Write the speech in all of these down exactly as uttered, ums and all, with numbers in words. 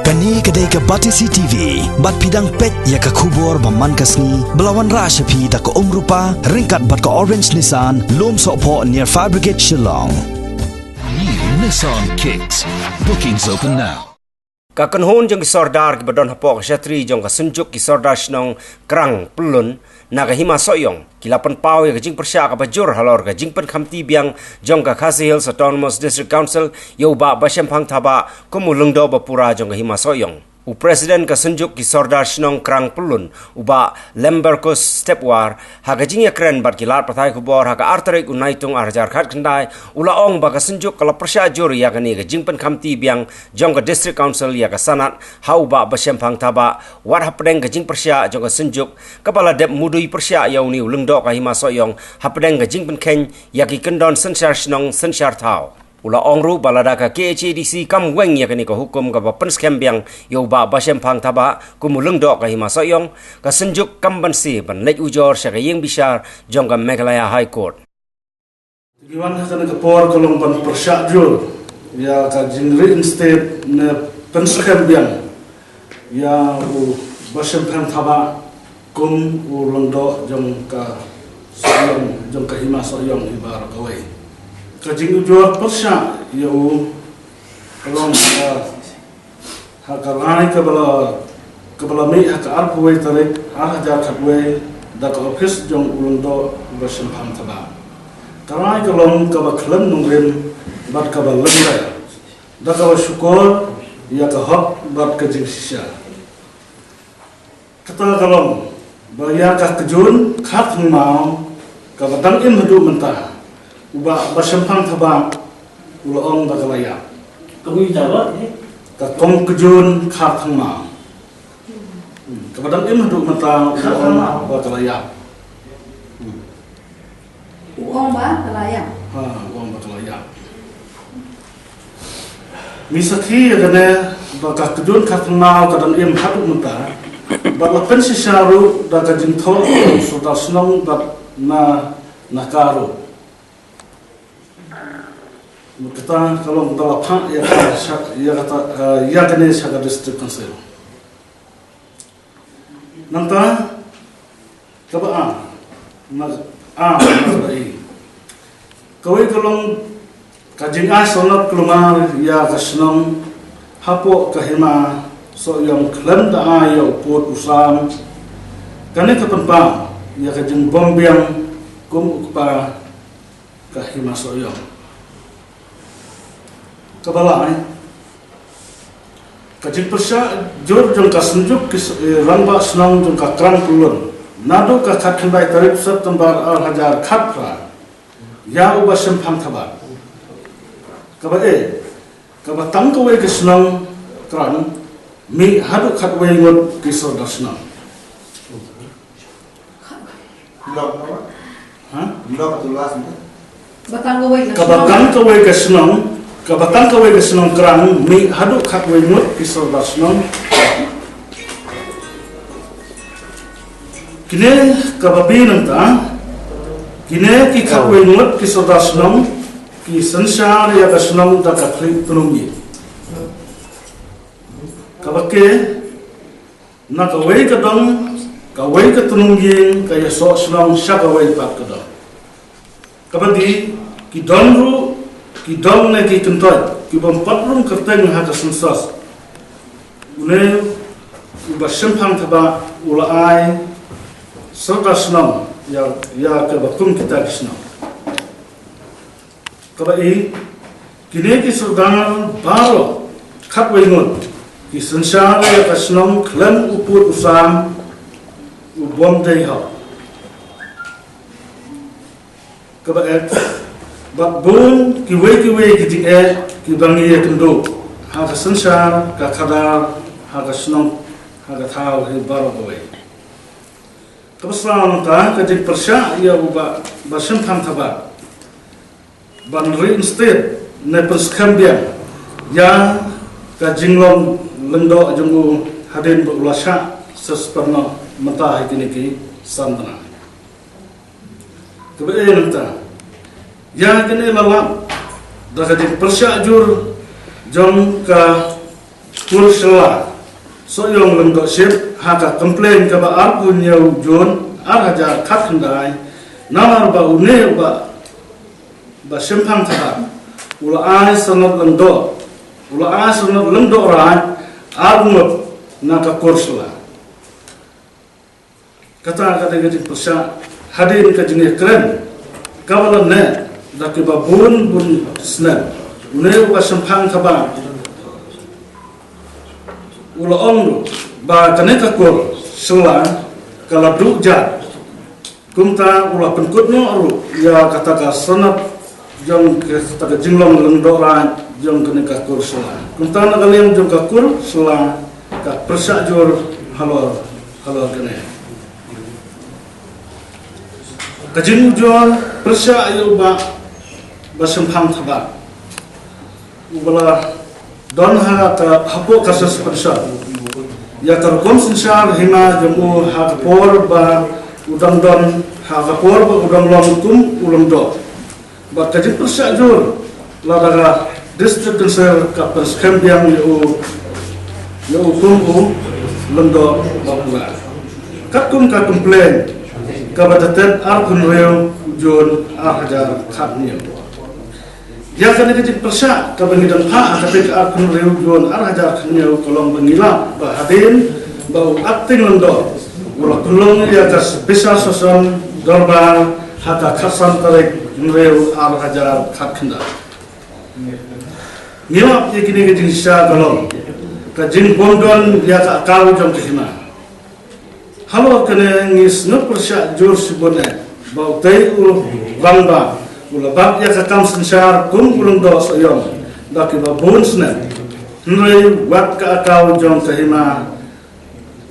Kane ka dei ka Batesi T V, bad phi dang peit ïa ka khubor ba man ka sngi, ba la wanrah sha phi da ka Umrupa, ryngkat bad ka Orange Nissan, Lumsohphoh near Fire Brigade Shillong. New Nissan Kicks. Bookings open now. Ka kynhun jong ki sordar kiba don hapoh ka shatri jong ka Synjuk ki Sordar Shnong Krang Pyllun na ka Hima Sohiong ki la pynpaw ïa ka jingpyrshah kaba jur halor ka jingpynkhamti biang jong ka Khasi Hills Autonomous District Council ïa u Bah Bashemphang Thabah kum u lyngdoh ba pura jong ka Hima Sohiong. U President ka Synjuk ki Sordar Shnong Krang Pyllun, u Bah Lemberkus Stepwar, ha ka jingïakren bad ki lad pathai khubor ha ka ar tarik u Naitung ar hajar khatkhyndai, u la ong ba ka Synjuk ka la pyrshah jur ïa kane ka jingpynkhamti biang jong ka District Council ïa ka sanad ha u Bah Bashemphang Thabah, wat hapdeng ka jingpyrshah jong ka Synjuk kaba la dep mudui pyrshah ïa une u lyngdoh ka Hima Sohiong hapdeng ka jingpynkheiñ ïa ki kyndon synshar shnong synshar thaw. U la ong ruh ba lada ka K H A D C kam weng ïa kane ka hukum kaba pynskhem biang ïa u Bah Bashemphang Thabah kum u lyngdoh ka Hima Sohiong, ka Synjuk kam banse ban leit ujor sha ka ïing bishar jong ka Meghalaya High Court. Ngi wan ha kane ka por ka long ban pyrshah jur ïa ka jingreinstate ne pynskhem biang ïa u Bashemphang Thabah kum u lyngdoh jong ka Sohiong, jong ka Hima Sohiong hi baroh kawei. Ka jingujor pyrshah ïa u ka long, ah, ha ka rai kaba la, kaba la mih ha ka arphew wei tarik ar hajar khatwei da ka ophis jong u lyngdoh u Bashemphang Thabah. Ka rai ka long kaba khlem nongrim bad kaba lyngngoh da kaba shukor ïa ka hok bad ka jingshisha. Kata ka long ba ïa ka kjun kharthangmaw kaba dang im haduh mynta, u Bah Bashemphang Thabah u la ong ba ka la ïap. Ka mih da ba, eh? Ka kong kjun kharthangmaw. Hmm, kaba dang im haduh mynta u la ong ba ka la ïap. Hmm. U ong ba ka la ïap. Ha, u ong ba ka la ïap. Ngi sakhi ïa kane ba ka kjun kharthangmaw ka dang im haduh mynta. Bad la pynshisha ruh da ka jingthoh u sordar shnong bad na, na ka ruh. Kata ka long ba la phah ïa ka sha, ïa kata, eh, ïa kane sha ka District Council. Nangta, kaba ar, na, ar, na kaba i. Kawei ka long ka jingai sanad kulmar ïa ka shnong hapoh ka Hima Sohiong khlem da ai ïa u pud u sam. Kane ka pynpaw ïa ka jingbym biang kum u kpa ka Hima Sohiong. Kaba lai, ka jingpyrshah jur jong ka Synjuk ki s-, eh, Rangbah Shnong jong ka Krang Pyllun naduh ka khatkhyndai tarik September ar hajar khatphra ïa u Bashemphang Thabah. Kaba e, kaba tang kawei ka shnong Krang mih haduh khatwei ngut ki sordar shnong. Block apa? Ha? Block atau las itu? Batang kawei ka shnong. Kaba tang kawei ka shnong, kaba tang kawei ka shnong Krang mih haduh khatwei ngut ki sordar shnong. Kine kaba bi nangta, kine ki khatwei ngut ki sordar shnong ki synshar ïa ka shnong da ka khlieh tnum ïing. Kaba ke, na kawei ka dong, kawei ka tnum ïing ka ïasoh shnong sha kawei pat ka dong. Kaba dei, ki don ruh, ki dong ne ki kyntoit, ki bym pat rung kyrteng ha ka census. Une u Bashemphang Thabah u la ai sordar shnong ïa, ïa kaba kum kita ki shnong. Kaba i, kine ki sordar baroh khatwei ngut ki synshar ïa ka shnong khlem u pud u sam u bym dei hok. Kaba ek, bad bun kiwei kiwei ki jingeh kiba ngi ïakynduh ha ka synshar ka khadar ha ka shnong ha ka thaw hi baroh kawei. Kaba saw nangta ka jingpyrshah ïa u Bah Bashemphang Thabah ban reinstate ne pynskhem biang ïa ka jinglong lyngdoh jong u hadien ba u la shah suspend noh mynta ha kine ki san bnai. Kaba e nangta, ïa kine la lap da ka jingpyrshah jur jong ka Kur Shylla Sohiong Lyngdoh Ship ha ka complaint kaba arphew hynñiew June ar hajar khatkhyndai, namar ba une ba, ba shemphang thabang u la ai sanad lyngdoh, u la ai sanad lyngdoh raid ar ngut na ka Kur Shylla. Kata ka dei ka jingpyrshah hadien ka jingïakren kaba la neh da kiba bun bun snem. Une uba shemphang thabang u la ong ruh ba kane ka Kur Shylla ka la duh jat. Kumta u la pynkut noh ruh ïa kata ka sanad jong kata ka jinglong lyngdoh raid jong kane ka Kur Shylla. Kumta na ka liang jong ka Kur Shylla ka pyrshah jur halor, halor kane. Ka jingujor pyrshah ïa u bah ba shemphang thabang uba la don ha ka, hapoh ka suspension ïa ka rukom synshar hima jong u ha ka por ba u dang don, ha ka por ba u dang long kum u lyngdoh. Bad ka jingpyrshah jur lada ka District Council ka pynskhem biang ïa u, ïa u kum u lyngdoh ba pura katkum ka complaint kaba dated arphew hynriew June ar hajar khathynñiew. Ïa kane ka jingpyrshah kaba ngi don ha kata ka arphew hynriew June ar hajar khathynñiew ka long ba ngi lap ba hadien ba u acting lyngdoh u la pynlong ïa ka special session dorbar ha ka khatsan tarik hynriew ar hajar khatkhyndai. Ngi lap ïa kine ka jingshisha ka long ka jingbym don ïa ka account jong ka hima. Halor kane ngi sngewpyrshah jur shibun eh ba utei u rangbah u la bat ïa ka kam synshar kum u lyngdoh Sohiong da kiba bun snem. Hynrei wat ka account jong ka hima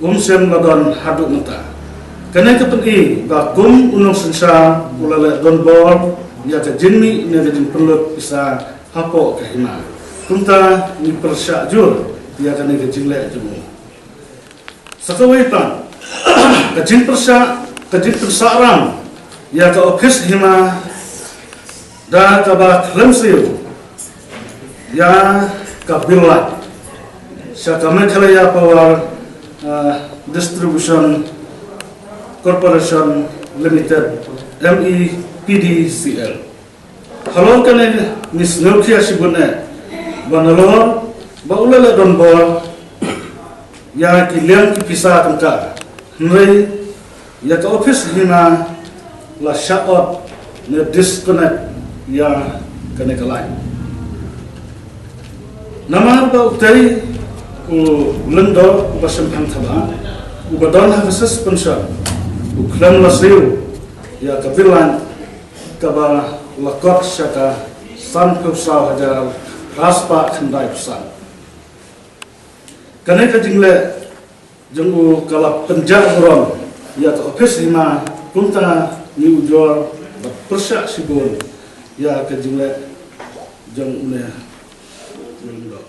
um shym la don haduh mynta. Kane ka pyni ba kum u nongsynshar u la leh donbor ïa ka jingmih ne ka jingpynlut pisa hapoh ka hima. Kumta ngi pyrshah jur ïa kane ka jingleh jong u. Sa kawei pat, ka jingpyrshah, ka jingpynsah ram ïa ka ophis hima da kaba khlem siew ïa ka bill light sha ka Meghalaya Power, ah, Distribution Corporation Limited, M E P D C L. Halor kane ngi sngewkhia shibun eh ba nalor ba u la leh donbor ïa ki liang ki pisa tyngka, hynrei ïa ka ophis hima la shah ot ne disconnect ïa kane ka light. Namar ba utei u lyngdoh uba shemphang thabang uba don ha ka suspension u khlem la siew ïa ka bill light kaba la kot sha ka sanphew saw hajar phra spah khyndaiphew san. Kane ka jingleh jong u ka la pynjah burom ïa ka ophis hima, kumta ngi ujor bad pyrshah shibun ïa ka jingleh jong une u lyngdoh.